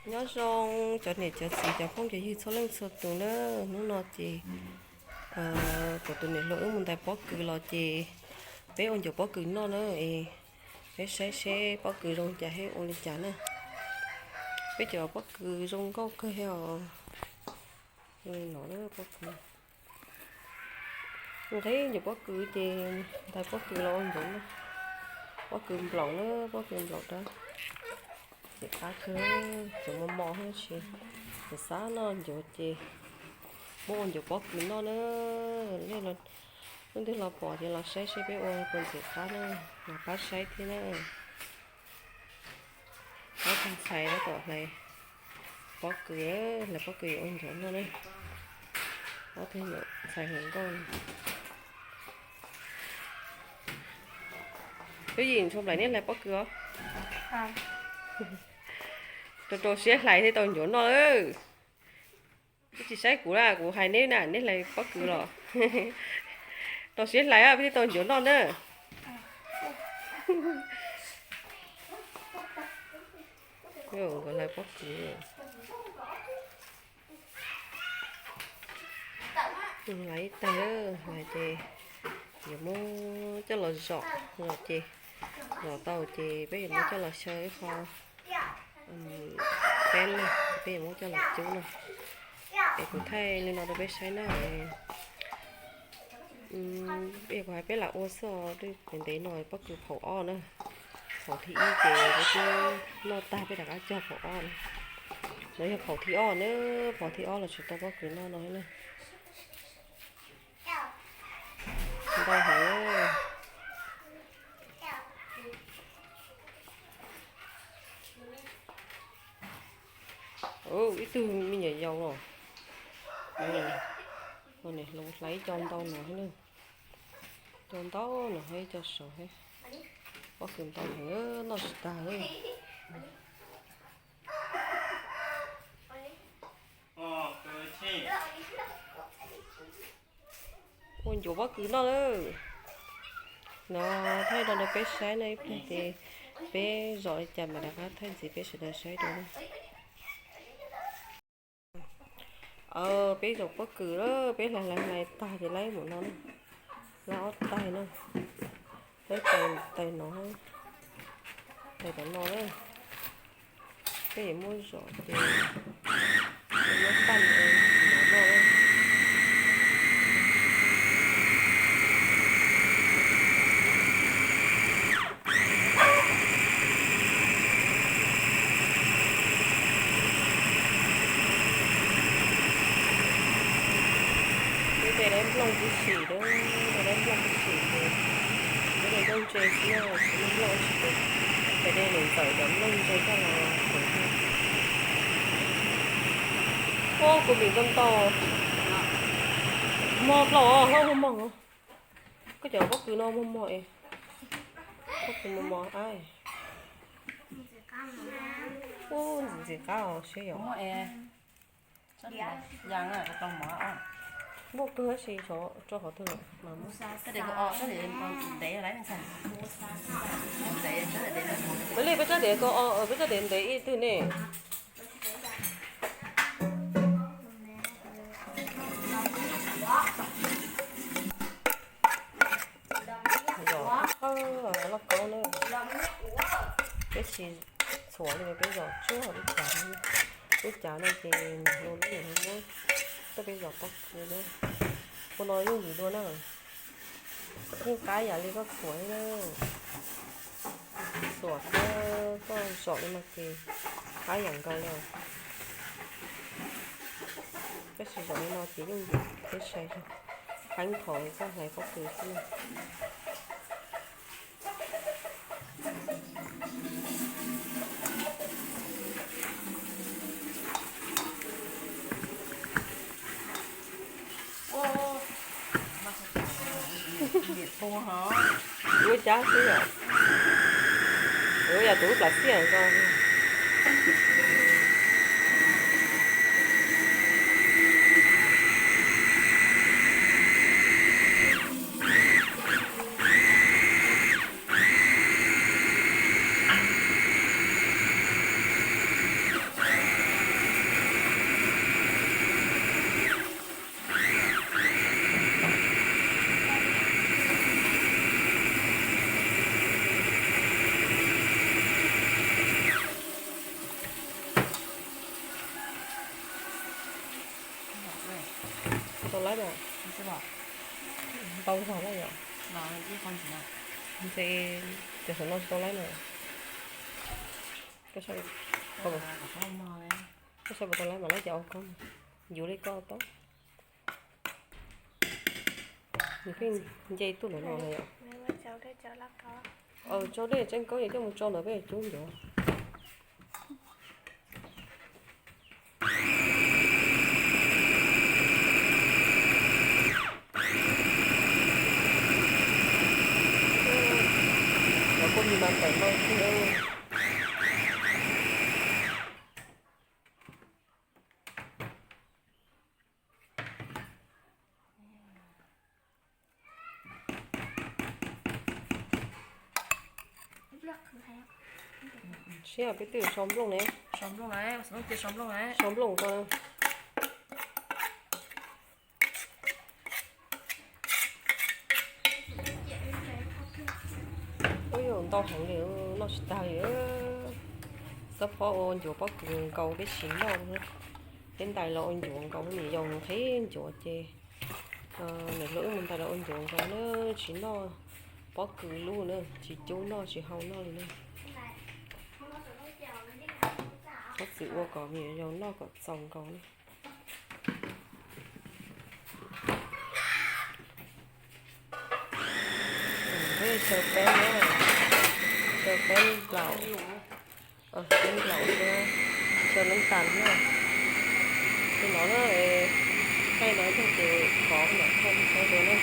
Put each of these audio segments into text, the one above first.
Nyob zoo cov niam cov txiv cov phooj cov ywg txhua leej txhua tus na, hnub no ces kuv tus niam hluas wb mus ntais pob kws los ces peb ua ncuav pob kws noj na es peb saib seb pob kws zoo cas thiab ua li cas na. Peb cov pob kws zoo nkauj kawg thiab os. Zoo li no pob kws. Nqhis ncuav pob kws ces ntais pob kws los ua ncuav noj. Pob kws nplaum na, pob kws nplaum dab. Ntxim qab kawg, tsuas mos mos thiab tsis, tsis xav noj ncuav ces muab ua ncuav pob kws noj na. Lub ntuj los pom ces los saib seb peb ua puas ntxim qab na, los pab saib thiab na. Ob tug ntxhais tab tom hlais pob kws, hlais pob kws yuav ua ncuav noj na. Ob tug ntxhais hluas nkauj. Lub Yim, Ntshua Nplaim, neb hlais pob kws os? Rau rau siab hlais thiaj tau ncuav noj lawm. Peb tsis saib kuv na, kuv hais neb na, neb hlais pob kws los? Rau siab hlais peb thiaj tau ncuav noj na. Nkawd hlais pob kws. Hlais ib tag, hlais ces yuav muab coj los zom, zom ces, zom tau ces peb yuav muab coj los xyaw ib qho peb na, peb yuav muab coj los cub no. Es kuv thaij li no rau peb saib na. Kuv hais peb lam ua xwb os, ntev ntev no pob kws phaum ob na. Phaum thib ib ces peb twb noj tag peb rov qab cog phaum ob na. No yog phaum thib ob na, phaum thib ob los tsis tau pob kws noj no na. Ntau heev. Ib tug me nyuam yaus los. Niam hluas hlais ib co ntau no thiab na. Co ntau no thiab ib co saud thiab. Pob kws ntau heev, noj tsis tag li. Ua ncuav pob kws noj lawm. No thaij rau peb saib no, ib pliag ces peb zom li cas mam rov qab thaij ntxiv peb sawv daws saib dua na. Peb zom pob kws lawm, peb hlais hlais hlais tag ces laib mus no na. Laib ob tais na. Laib tais no, tais tom no na. Peb yuav muab zom ces muab paj no noj. Peb tej dab nplooj tib si, peb tej dab nplooj tib si ces peb tej nkauj ntse xwb na, tsis muaj nplooj tsis pom. Peb tej niam ntxawm cov nplooj ntse coj los pom. Ua kuv vim ntau ntau. Mog plaub os, hlob muag mog. Koj cov pob kws no muag mog es. Pob kws muag mog ab. Ub, ntxim ntxim qab os, siab yom. Muaj kawg tab sis rau qhov twg lawm mas muaj. Peb li peb tsob diav ko, peb tsob diav ntev ib tug ne. Zom qhawv lauj kaub na. Peb tsis txhuam li, peb zom tsuag lub cav, lub cav no ces nws zoo li no muab tuaj peb zom pob kws na. Ua no yooj yim dua na. Yeej qab yam li koj txhuam li na. Txhuam thiab koj zom li no ces qab yam nkaus li. Tab sis zom li no ces yeej yim thiab sai zog, qeeb thaum koj hlais pob kws xwb. Ua cab xwb yom. Ua yam tus lub plam xiaj ko. Laib mas, ntau zog lawm yom. Ntshe cov saum no tsis tau laib na. Koj saib puas tau laib mas laib ces ua koj, yuav li koj tau. Nws pheej nce tuaj nram no na yom. Tso dej tseeb koob es coj mus tso ntawm peb cub ncuav. Cov kuj nti mas tawm ntau thiab. Siab peb twb so nplooj ne. So nplooj ko. Ub, yuav ntau heev li, noj tsis tag li. Xob phob ua ncuav pob kws nkaus peb tsis noj. Peb ntais los ua ncuav nkaus, niam yau nqhis ncuav ces niam hluas wb mus ntais los ua ncuav nkaus na, tsis noj pob kws lub na, tsis cub noj tsis hau noj li na. Xob txwm ua kom me nyuam yaus noj kom txaus nkaus na. Xyaw peeb na, xyaw peeb nplaum, peeb nplaum thiab xyaw nab tas na. Tej no na, tej no ces kov ntawm thaj saib dua na.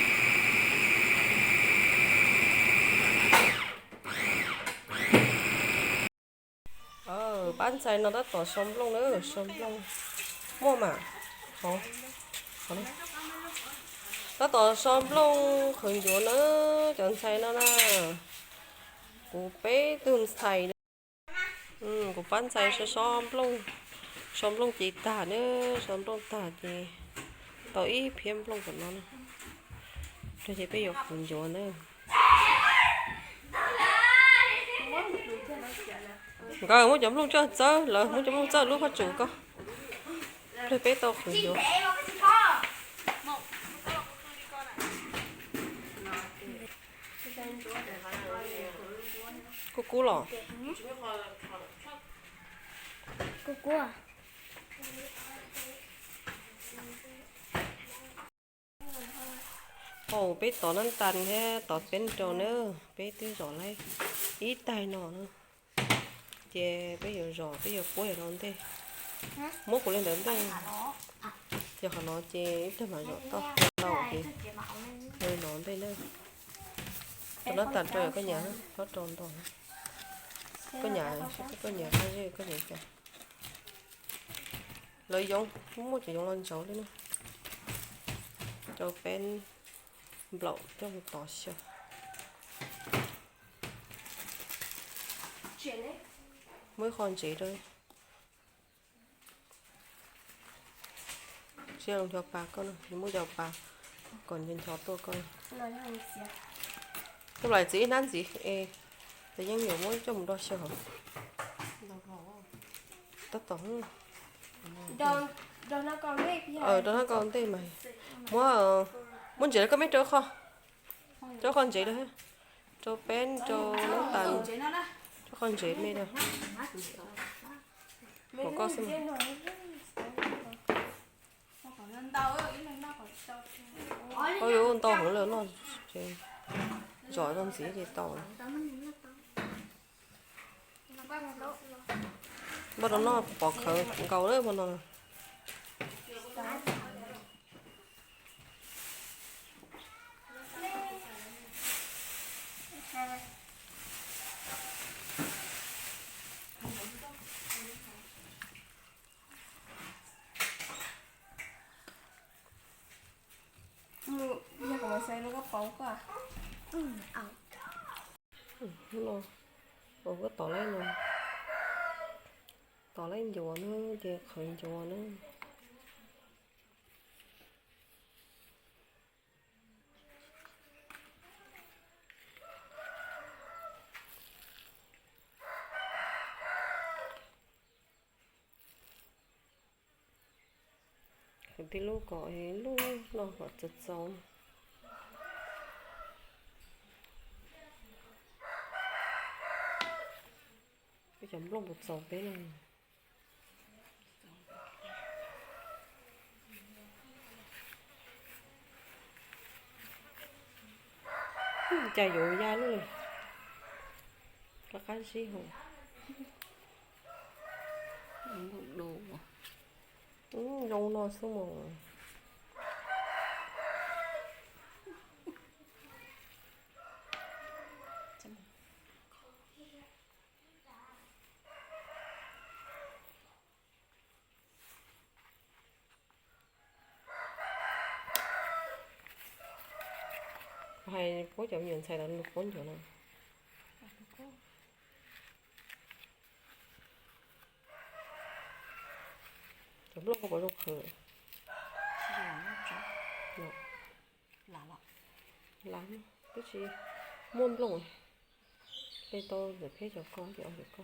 Pab ntxhais no tab tom so nplooj na, so nplooj. Muaj mas, tab tom so nplooj qhwv ncuav na, cov ntxhais no na. Kuv peb tug ntxhais na. Kuv pab ntxhais so so nplooj, so nplooj ces tag na, so nplooj tag ces tau ib phiab nplooj tom no na. Ces peb yuav qhwv ncuav na. Nkawd muab cov nplooj coj txawb, lawv muab cov nplooj txawb lub qhov tsum ko. Pliag peb tau qhwv ncuav. Kub kub los? Kub kub. Haum peb tov nab tas thiab tov peeb rau na, peb twb zom laib ib taig no na. Ces peb yuav zom, peb yuav puab yam no ntej. Muab kuv li ntawd ntej. Ces qhov no ces ib pliag mam zom toj tau ces li no ntej na. Tov nab tas rau koj nyiam, txhob rau ntau. Koj nyiam, koj nyiam qab zej koj nyiam cas. Lawv yoov, muaj cov yoov los ntsaud li na. Rau peeb nplaum coj mus tov xyaw. Muaj ib qho ntsev rau. Siab los ncho pas koj na, nws muab cov pas kom ncho ncho tuaj koj. Coj los txiv ib hnab ntxiv es, ces yeej yuav muab coj mus do xyaw hauv. Tab tom, do hnab kaus ntej mas. Muab, muab ntsev rau koj, meb rau qho, rau qho ntsev rau, rau peeb rau nab tas, rau qho ntsev me rau. Kom koj xwb. Ua yuav ntau heev lawm no, zom tau ntxiv ces tau. Npaj rau noj pov khawv nkaus lawm hmo no. Yog kuv mas xaiv no koj pauv koj. No, ua koj tov laib no, tov laib ncuav na, ces qhwv ncuav na. Khwv tib lub kom lub no kom txaus txaus. Peb cov nplooj puas txaus peb no. Cas yuav ya lub qab qab zib hauv. Zoo no xwb mas. Hais puab cov me nyuam ntxhais lawv lug puab ncuav no. Cov nplooj koj puas zoo qhwv? Twb tsis muaj nplooj, le tau ntawm peb cov ko ces ua ntawm ko.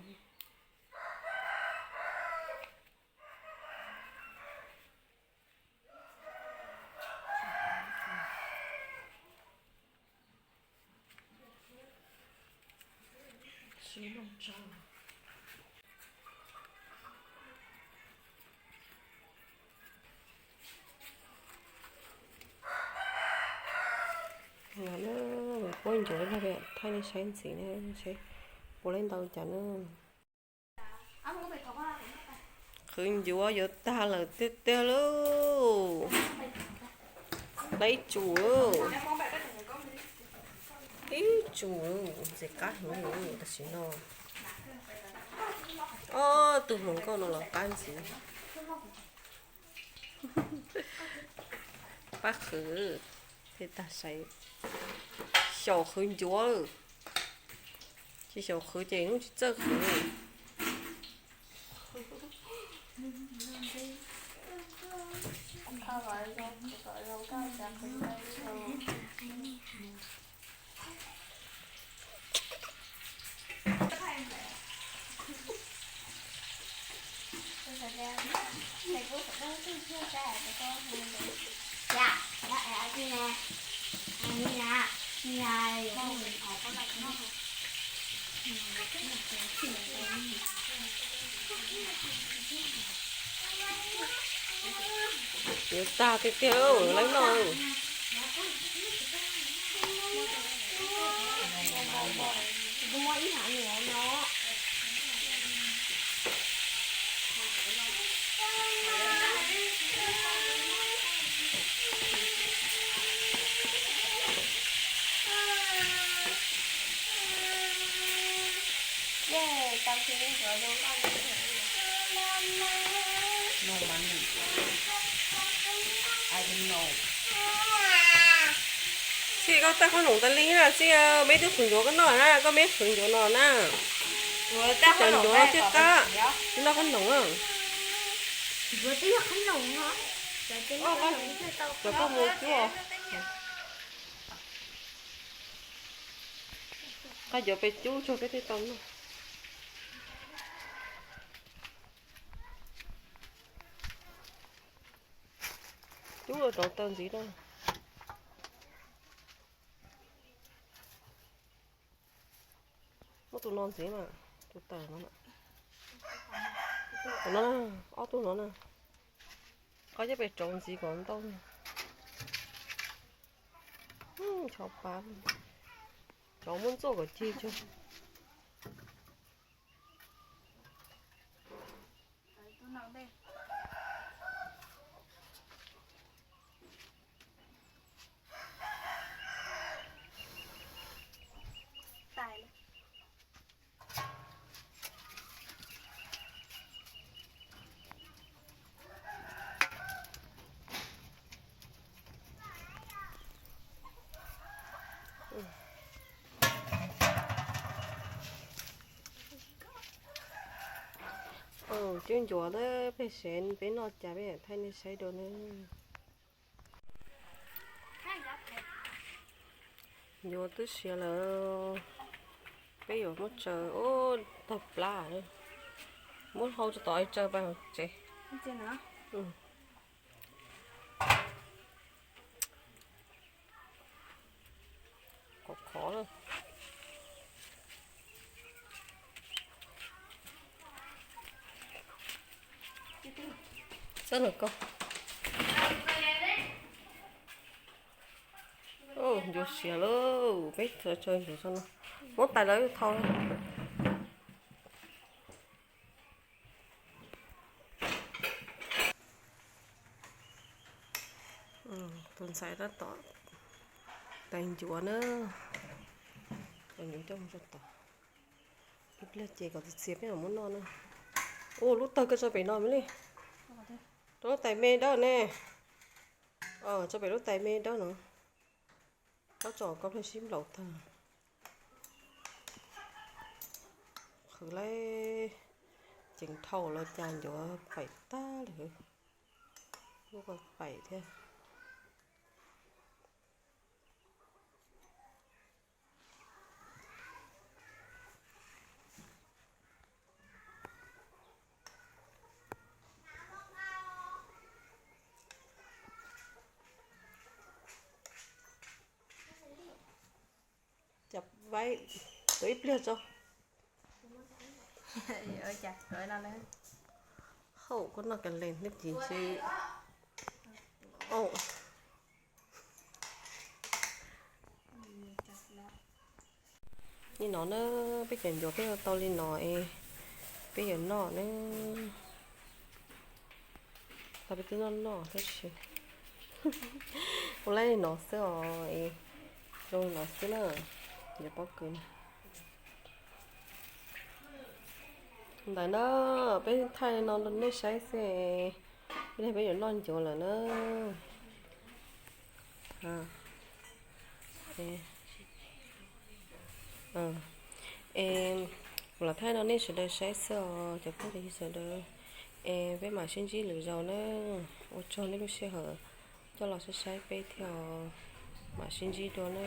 Puab ncuav thaij nej saib ntxiv na, saib puas laib ntau cas na. Qhwv ncuav yuav tag lawm tiag tiag lauj. Laib tsum, ib tsum ntxim qab heev tam sim no. Ob tug hluas nkauj no los qab ntxiv. Pab qhwv, tej tag sai, xyaum qhwv ncuav, tsis xyaum qhwv ces yeej tsis txawj qhwv. Yuav tag tiag tiag, laib noj. Txij, koj taij qhob noom tas li na Txij, meb twb qhwv ncuav koj noj na, koj meb qhwv ncuav no na. Cov ncuav thiaj qab, noj qhob noom. Cov koj mus cuab, qab cov peb cub tso peb thiaj tau noj. Cub rau taws ntxiv na. Muab tus no ntxiv mas, tus tawm no. Tus no, ob tug no na. Qab cov peb rau ntxiv kom ntau. Tso pab, cov muab ntxuaj kom cig tso. Cub ncuav, peb saib peb noj cas peb thaij nej saib dua na. Ncuav twb siav lawm, peb yuav muab tsaws, ub, tag plab. Muab hau rau tom tsaws pas tsev. Khov na. Txhob nrog koj. Ncuav siav lauj, peb tso ncuav tso no. Muab tais lawv thau. Tus ntxhais tab tom tais ncuav na, tais ncuav coj mus rau tod. Ib pliag ces kom txias txias peb mam muab noj na. Ua lub tawg koj tso pem no me li. Rau lub tais me dawb ne. Tso pem lub tais me dawb no. Tab tso koj pliag sib nplaum tag. Qhwv lawm, ceev dhau los cas ncuav paim tag lawm. Lub paim thiab. Cas vaib, tuav ib pliag tso. Hauj, koj noj kas lees thiab ces ntshe. Li no na, peb cov ncuav peb ua tau li no es peb yuav noj na. Tau peb twb noj noj tab sis ua li no xwb os, zoo li no xwb na, ncuav pob kws na. Ntawd na, peb thaij no rau nej saib xwb, ib pliag peb yuav noj ncuav lawm na. Es kuv los thaij no nej sawv daws saib xwb os cov phooj ywg sawv daws. Es peb mam sib ntsib lwm zaus na. Ua tsaug nej lub sij hawm coj los saib saib peb thiab os. Mam sib ntsib dua na.